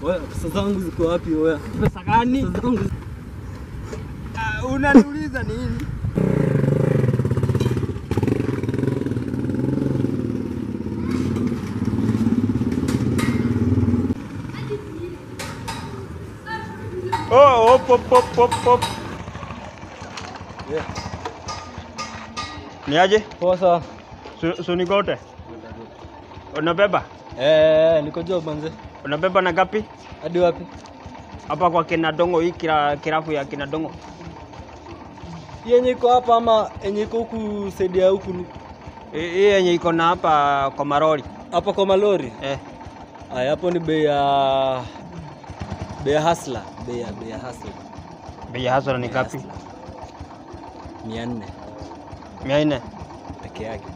Wewe pesa zangu ziko wapi wewe? Pesa gani? Pesa zangu. Unaniuliza nini? Oh, pop pop pop pop. Yeah. Ni aje? Poa sawa. Sunigote. Unabeba? Niko job manze. Unabeba na gapi? Hadi wapi? Hapa kwa kina Dongo, hii kirafu ya kina Dongo. Yenye iko hapa ama yenye iko huku saidia huku? Hii yenye iko na hapa kwa maroli. Hapa kwa malori? Eh. Haya, hapo ni bei ya hustler, bei ya hustler. Bei ya hustler ni gapi? 400. 400 peke yake.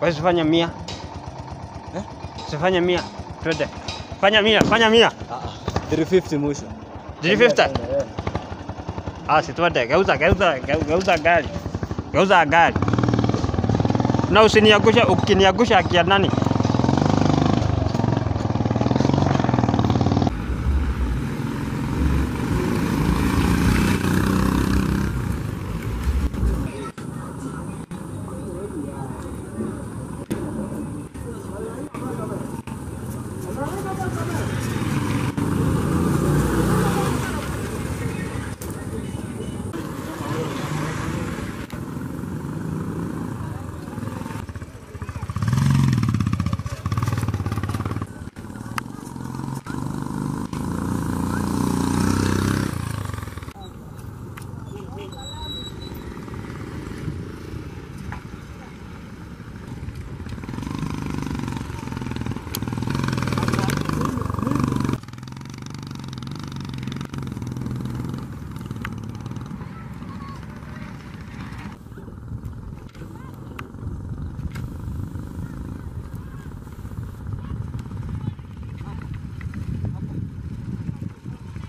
Wewe usifanye 100. Eh? Usifanye 100. Twende. Fanya 100, fanya 100. 350 mwisho. 350? Ah, si twende. Geuza gari. Geuza gari. Na usiniangusha, ukiniangusha akia nani?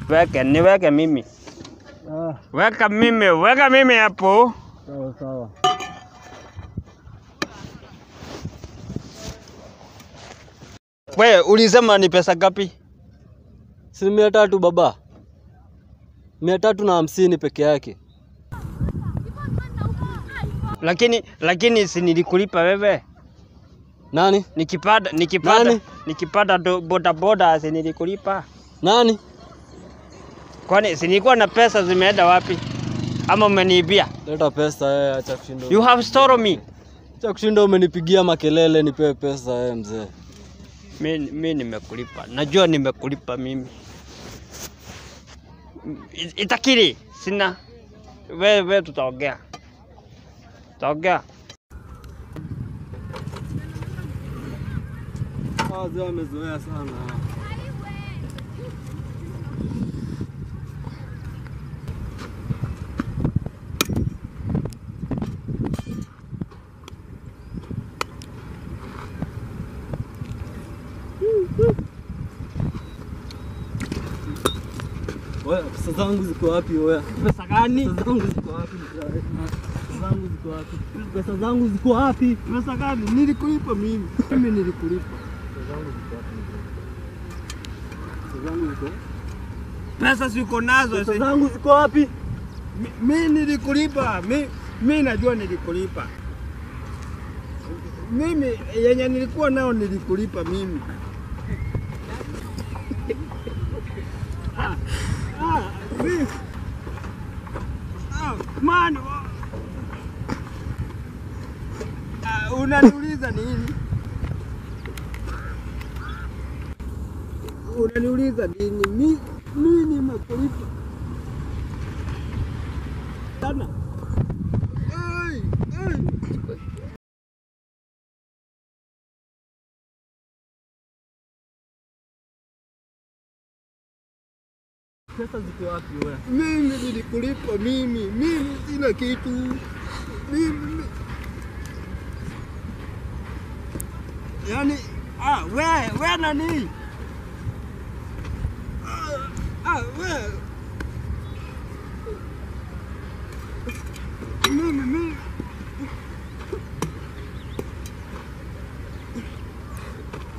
Weke, niweke mimi. Weka mimi hapo. Sawa sawa. Wewe ulisema ni pesa ngapi? Si 300 baba. 350 peke yake. Lakini si nilikulipa wewe. Nani? Nikipata boda boda si nilikulipa. Nani? Kwani si nilikuwa na pesa zimeenda wapi? Ama umeniibia? Leta pesa acha kushinda. You have stolen me. Acha kushinda, umenipigia makelele, nipewe pesa mzee. Mimi nimekulipa. Najua nimekulipa mimi. Itakiri sina. Wewe tutaongea. Tutaongea. Wazee wamezoea sana. Wewe pesa zangu ziko wapi wewe? Pesa gani? Pesa zangu ziko wapi? Pesa zangu ziko wapi? Pesa zangu ziko wapi? Pesa gani? Nilikulipa mimi. Mimi nilikulipa. Pesa zangu ziko wapi? Pesa zangu ziko. Pesa ziko nazo. Pesa zangu ziko wapi? Mimi nilikulipa. Mimi najua nilikulipa. Mimi yenye nilikuwa nao nilikulipa mimi. Man, unaniuliza nini? Unaniuliza nini? Mimi nimekulipa. Sana. Pesa ziko wapi wewe? Mimi nilikulipa mimi. Mimi sina kitu. Mimi. Yaani wewe nani? Wewe. Mimi.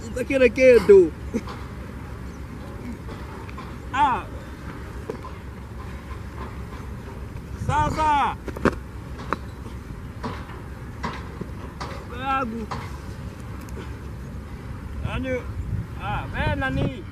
Itakere kedo. yangu. Yaani, ah, wewe nani?